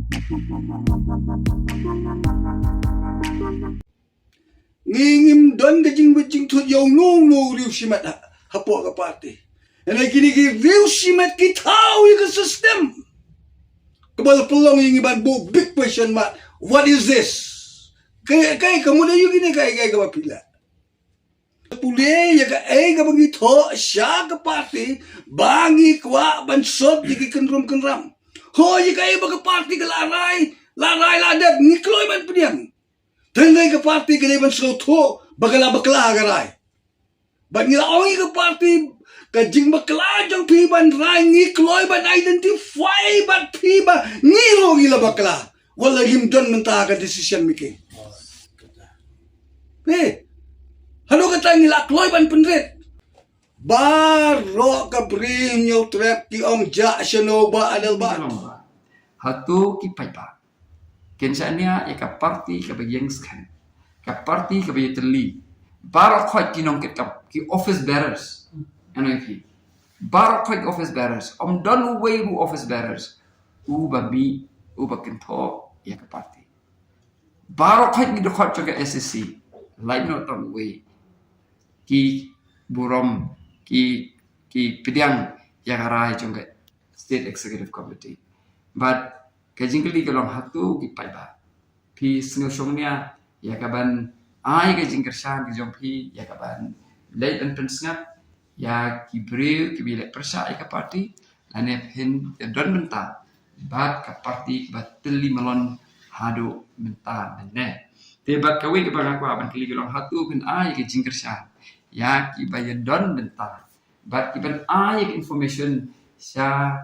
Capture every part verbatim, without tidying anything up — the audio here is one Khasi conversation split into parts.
Ngi ngim don ka jingwit jingthut ïa uno uno u riew shimet ha, hapoh ka party. Hynrei kine ki riew shimet ki thaw ïa ka system. Kaba la pynlong ïa ngi ban buh big question mark. What is this? Kaei, kaei, ka mut aïu kine, kaei, kaei kaba phi lah. Pule ïa kaei kaba ngi thoh sha ka party ba ngi kwah ban sot ïa ki kynrum kynram. Ho ïa kaei ba ka party ka la rai, la rai la dep ngi kloi ban pdiang. Tang dei ka party ka dei ban sngewthuh ba ka la bakla ka rai. Bad ngi la ong ïa ka party ka jingbakla jong phi ban rai ngi kloi ban identify bad phi ba ngi ruh ngi la bakla. Wat la ngim don mynta ka decision making. Phi. Haduh kata ngi la kloi ban pynrit. Baroh ka briew Hynñiewtrep ki ong jah shano Bah Adelbert. Hato ki paidbah kin shaniah ïa ka party kaba ïeng skhem, ka party kaba ïatylli. Baroh khoit ki nongkitkam, ki office bearers. Ano ki. Baroh khoit ki office bearers. Ym don uwei u office bearers uba mih, uba kynthoh ïa ka party. Baroh khoit ki dkhot jong ka S A C. Lait noh tang uwei. Ki burom, ki, ki pdiang ïa ka rai jong ka State Executive Committee. Bad ka jingkylli ka long hato ki paidbah phi sngewshongnia ïa ka ban ai ka jingkyrshan ka jong phi ïa ka ban leit ban pynsngap ïa ki briew kiba leh pyrshah ïa ka party lane phin ïa don mynta bad ka party kaba tylli malon haduh mynta ne. Te bad kawei kaba nga kwah ban kylli ka long hato phin ai ka jingkyrshan ïa kiba ïa don mynta bad kiban ai ka information sha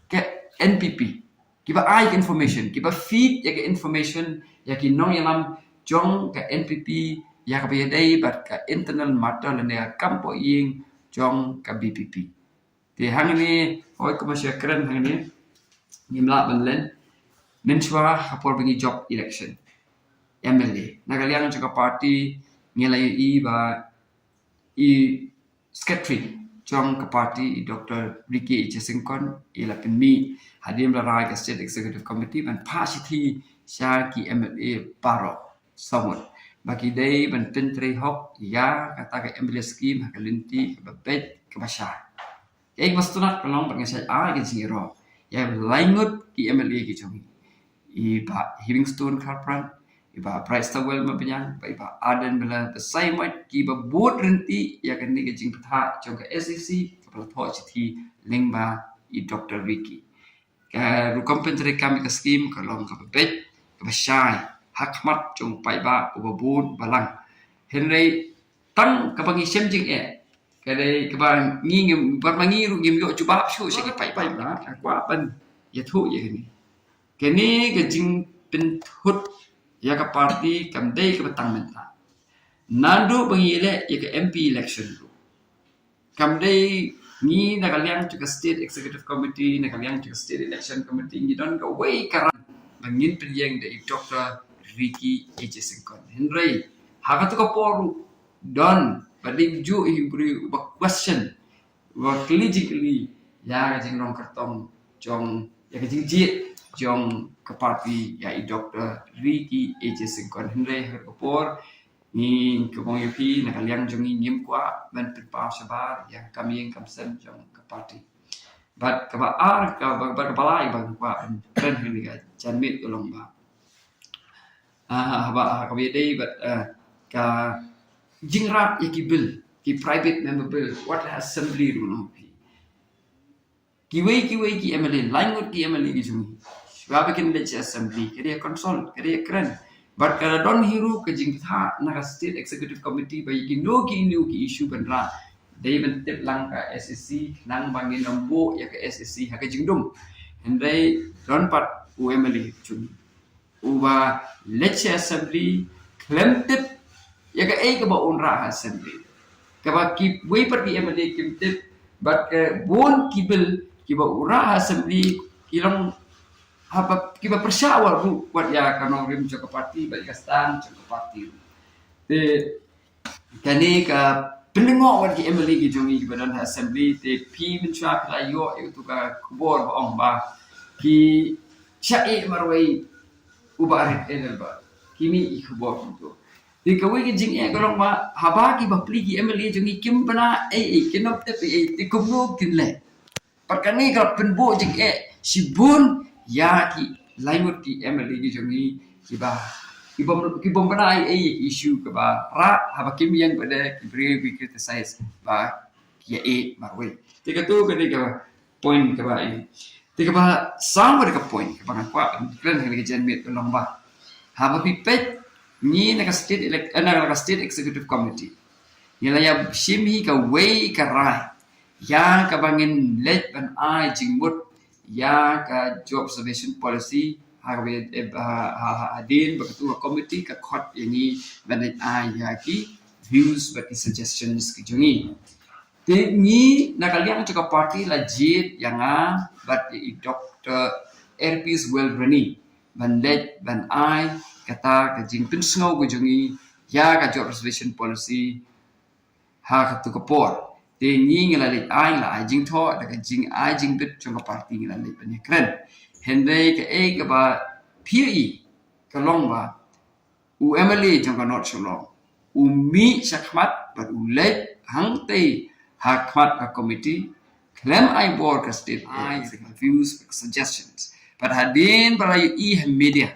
ka N P P. Kiba ai ka information, kiba feed ïa ka information ïa ki nongïalam jong ka N P P ïa kaba ïadei bad ka internal matter lane ka kam poh ïing jong ka V P P. Te hangne, hoi kumba shu kren hangne, ngim lah ban len. Mynshuwa ha por ba ngi jop election M L A, na ka liang jong ka party ngi la ïohi ba i secretary jong ka party i Doctor Ricky H Syngkon i la pynmih hadien ba la rai ka State Executive Committee ban phah shithi sha ki M L A baroh sawmut ba ki dei ban pyntrei hok ïa kata ka M L A scheme ha ka lynti kaba beit kaba shai. Ïa, i ba sngewtynnat ka long ba nga shait ai ka jingïaroh ïa lai ngut ki M L A ki jong ngi. I Bah Heavingstone Kharpran, i Bah Brightstarwell Mabniang, bad i Bah Ardent Miller Basaiawmoit kiba bud ryntih ïa kane ka jingpynthah jong ka S A C kaba la thoh shithi lyngba i Doctor Ricky. Ka rukom pyntreikam ïa ka skim ka long kaba beit, kaba shai ha khmat jong u paidbah uba bun balang. Hynrei tang kaba ngi shem jingeh, ka dei kaba ngi ngim, bad ma ngi ruh ngim ïoh jubab shuh sha ki paidbah. Nga kwah ban ïathuh ïa kane. Kane ka jingpynthut ïa ka party kam dei kaba tang mynta. Naduh ba ngi leh ïa ka M P election ruh, kam dei ngi na ka liang jong ka State Executive Committee, na ka liang jong ka State Election Committee, ngi don kawei ka ran ba ngin pynïeng da i Doctor Ricky H Syngkon. Hynrei ha katu ka por ruh don ba dei juh i briew ba question, ba kylli jingkylli ïa ka jinglong kyrtong jong, ïa ka jingjied jong ka party ïa i Doctor Ricky H Syngkon. Hynrei ha katu ka por ngi, kumba nga ong ïa phi, na ka liang jong ngi ngim kwah ban pynpaw shabar ïa ka kam ïing kam sem jong ka party. Bad kaba ar, kaba, bad kaba lai ba nga kwah ban kren ha kane ka janmiet ka long ba, ah, haba, ah, kaba ïadei bad, ah, ka jingrah ïa ki bill, ki private member bill, wat la assembly ruh, nong phi. Kiwei kiwei ki M L A, lai ngut ki M L A ki jong ngi, shuwa ba kin leit sha assembly, ka dei consult, ka dei kren. Bad ka la don hi ruh ka jingpynthah na ka State Executive Committee ba ïa kino kino ki issue ban rah, dei ban tip lang ka S A C, khnang ba ngin ym buh ïa ka S A C ha ka jingdum. Hynrei don pat u M L A jong ngi uba leit sha assembly khlem tip ïa kaei kaba un rah ha assembly. Kaba kiwei pat ki M L A kim tip, bad ka bun ki bill kiba u rah ha assembly ki long haba kiba pyrshah wat ruh wat ïa ka nongrim jong ka party bad ïa ka stand jong ka party. Te kane ka pynlyngngoh wat ki M L A ki jong ngi kiba don ha assembly, te phi mynshuwa phi la ïoh ïa utu ka khubor ba ong ba ki Sha e marwei u Bah Rit Edelbert. Kine i khubor kumto. Te kawei ka jingeh ka long ba haba ki bapli ki M L A jong ngi kim bna ei ei, kim tip ei ei, te kumno kin leh. Pat kane ka la pynbun jingeh shibun ïa ki laingut ki M L A ki jong ngi kiba, ki bym, ki bym bna ei ei ïa ki issue kaba rah, haba kim ïeng pat de ki briew ki criticize ba ki ïa e marwei. Te kato kane ka point kaba i. Te kaba saw bad ka point kaba nga kwah ban kren ha kane ka janmiet ka long ba haba phi peit ngi na ka state elect, eh, na ka state executive committee, ngi la ïa shim hi kawei ka rai ïa kaba ngin leit ban ai jingmut ïa ka job reservation policy, ha kaba, eh, ha, ha, ha, hadien ba katu ka committee ka khot ïa ngi ban leit ai ïa ki views bad ki suggestions ki jong ngi. Te ngi na ka liang jong ka party la jied ïa nga bad ïa i Doctor Erpis Welbrani ban leit ban ai kata ka jingpynsngew ka jong ngi ïa ka job reservation policy ha katu ka por. Te ngi ngi la leit ai, la ai jingthoh da ka jingai jingbit jong ka party, ngi la leit ban ïakren. Hynrei kaei kaba phi i ka long ba u M L A jong ka North Shillong u mih shakhmat bad u leit hangtei ha khmat ka committee khlem ai bor ka state ai ka views, ka suggestions. Bad hadien ba la ïohi ha media,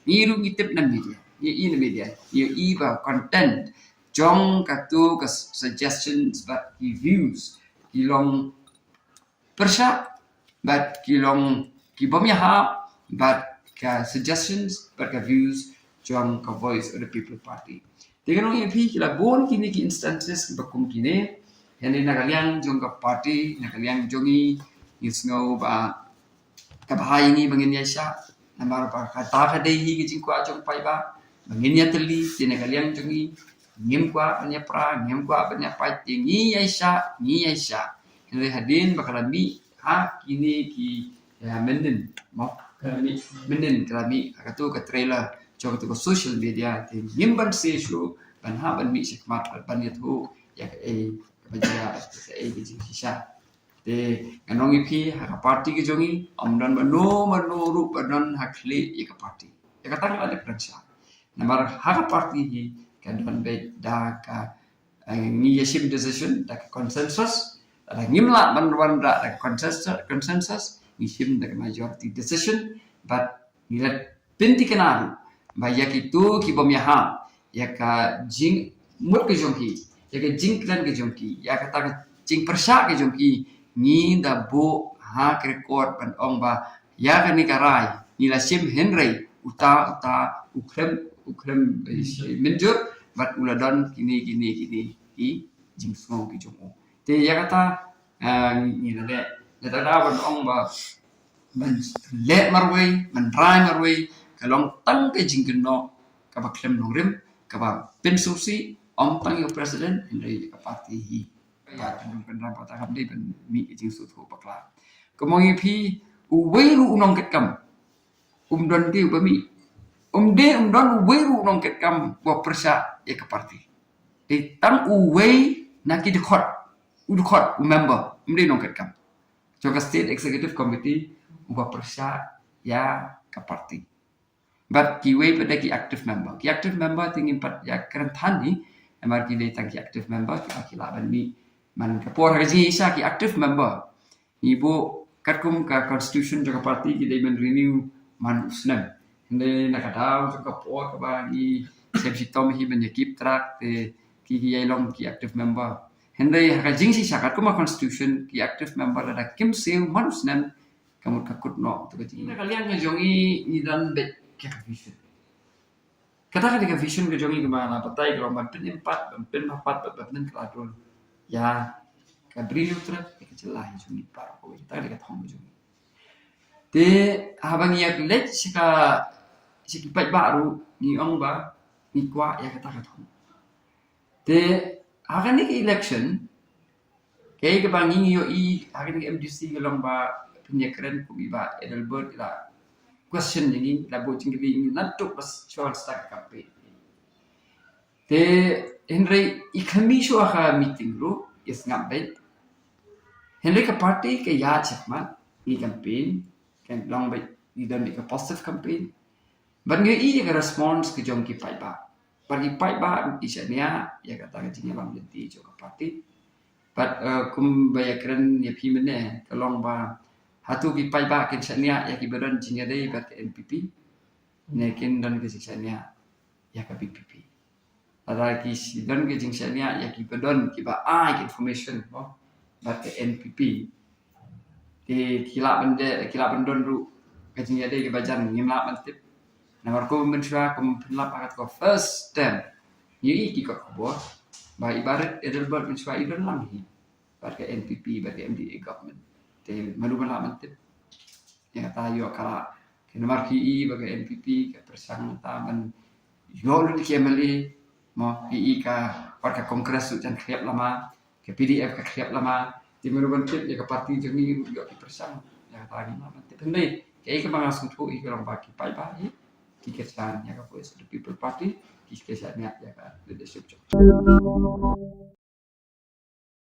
ngi ruh ngi tip na media, ngi ïohi na media, ngi ïohi ba content jong katu ka suggestions bad ki views ki long pyrshah bad ki long ki bym ïahap bad ka suggestions bad ka views jong ka Voice of the People Party. Te ka long ïa phi ki la bun kine ki instances kiba kum kine. Hynrei na ka liang jong ka party, na ka liang jong ngi, ngi sngew ba kaba ha ïa ngi ba ngin ïaishah. Namar ba kata ka dei hi ka jingkwah jong paidbah ba ngin ïatylli. Te na ka liang jong ngi ngim kwah ban ïapra, ngim kwah ban ïapait, te ngi ïaishah, ngi ïaishah. Hynrei hadien ba ka la mih ha kine ki, ïa, mynnin, mo, ka la mih mynnin, ka la mih ha katu ka trailer jong katu ka social media, te ngim ban sngewsih ban hap ban mih shakhmat ban ïathuh ïa kaei kaba jia, kaei ka jingshisha. Te ngan ong ïa phi, ha ka party ka jong ngi ym don mano mano ruh ba don ha khlieh ïa ka party. Ïa kata nga la dep kren sha. Namar ha ka party hi ka don beit da ka, eh, ngi ïa shim decision da ka consensus. Lada ngim lah ban wanrah da ka consensus, consensus, ngi shim da ka majority decision. Bad ngi la pynthikna ruh ba ïa kito ki bym ïahap ïa ka jingmut ka jong ki, ïa ka jingkren ka jong ki, ïa kata ka jingpyrshah ka jong ki, ngi da buh ha ka record ban ong ba ïa kane ka rai ngi la shim, hynrei uta uta u khlem, u khlem, eh, mynjur bad u la don kine kine kine ki jingsngew ki jong u. Te ïa kata, eh, ngi la leh, lada ban ong ba ban leh marwei, ban rai marwei, ka long tang ka jingkynnoh kaba khlem nongrim, kaba pynsngewsih ym tang ïa u president hynrei ïa ka party hi. Ba ka nongkynnoh ba ta kam dei ban mih ka jingsngewthuh bakla. Kumno ïa phi, uwei ruh u nongkitkam um don te uba mih. Um dei um don uwei ruh u nongkitkam uba pyrshah ïa ka party. Dei tang uwei na ki dkhot, u dkhot, u member, um dei nongkitkam jong ka State Executive Committee uba pyrshah ïa ka party. Bad kiwei pat de ki active member. Ki active member te ngim pat ïa kren than hi, namar ki dei tang ki active member kiba ki lah ban mih man ka por ha ka jingshisha. Ki active member ngi buh katkum ka constitution jong ka party ki dei ban renew man u snem. Hynrei na ka daw jong ka por kaba ngi shem shitom hi ban ïa keep track, te ki, ki ïai long ki active member. Hynrei ha ka jingshisha katkum ka constitution ki active member lada kim siew man u snem, ka mut ka kut noh tu ka jingim. Na ka liang ka jong ngi, ngi don beit ka vision. Kata ka dei ka vision ka jong ngi kaba nga la batai ka long ban pynïeng pat, ban pynbha pat, ban pynkylla dul ïa ka Bri Hynñiewtrep, ïa ka jylla jong ngi baroh kawei. Kata ka dei ka thong ka jong ngi. Te haba ngi ïa leit sha ka, sha ki paidbah ruh ngi ong ba ngi kwah ïa kata ka thong. Te ha kane ka election, kaei kaba ngi ïohi ha kane ka M D C ka long ba pynïakren kum i Bah Adelbert i la question ïa ngi, i la buh jingkylli ïa ngi naduh ba shuwa start ka campaign. Te hynrei i khlem mih shuwa ka meeting ruh i sngap beit. Hynrei ka party ka ïaid shakhmat, ngi campaign, kan long beit ngi don ïa ka positive campaign. Bad ngi ïohi ïa ka response ka jong ki paidbah. Bad ki paidbah ki shaniah ïa kata ka jingïalam lynti jong ka party. Bad uh, kumba ïakren ïa phi mynne ka long ba hato ki paidbah kin shaniah ïa kiba don jingïadei bad ka N P P ne kin don ka jingshaniah ïa ka V P P. Lada ki don ka jingshaniah ïa kiba don kiba ai ka information bad ka N P P. Te ki lah ban de ki lah ban don ruh ka jingïadei kaba jan ngim lah ban tip. Namar kumba mynshuwa kumba pynlap ha ka first term ngi ïohi ki kot khubor ba i Bah Adelbert mynshuwa i don lang hi bad ka N P P bad ka M D A government. Te mano ba lah ban tip. Ïa kata ïoh ka lah. Namar ki ïohi ba ka N P P ka pyrshang ta ban ïoh lut ki M L A. Mo ki ïohi ka wat ka Congress ruh jan khriap lama, ka P D F ka khriap lama. Te mano ban tip ïa ka party jong ngi ruh ïoh ki pyrshang. Ïa kata ngi lah ban tip hynrei kaei kaba nga sngewthuh hi ka long ba ki paidbah hi ki kyrshan ïa ka Voice of the People Party, ki kyrshan ïa ka leadership jong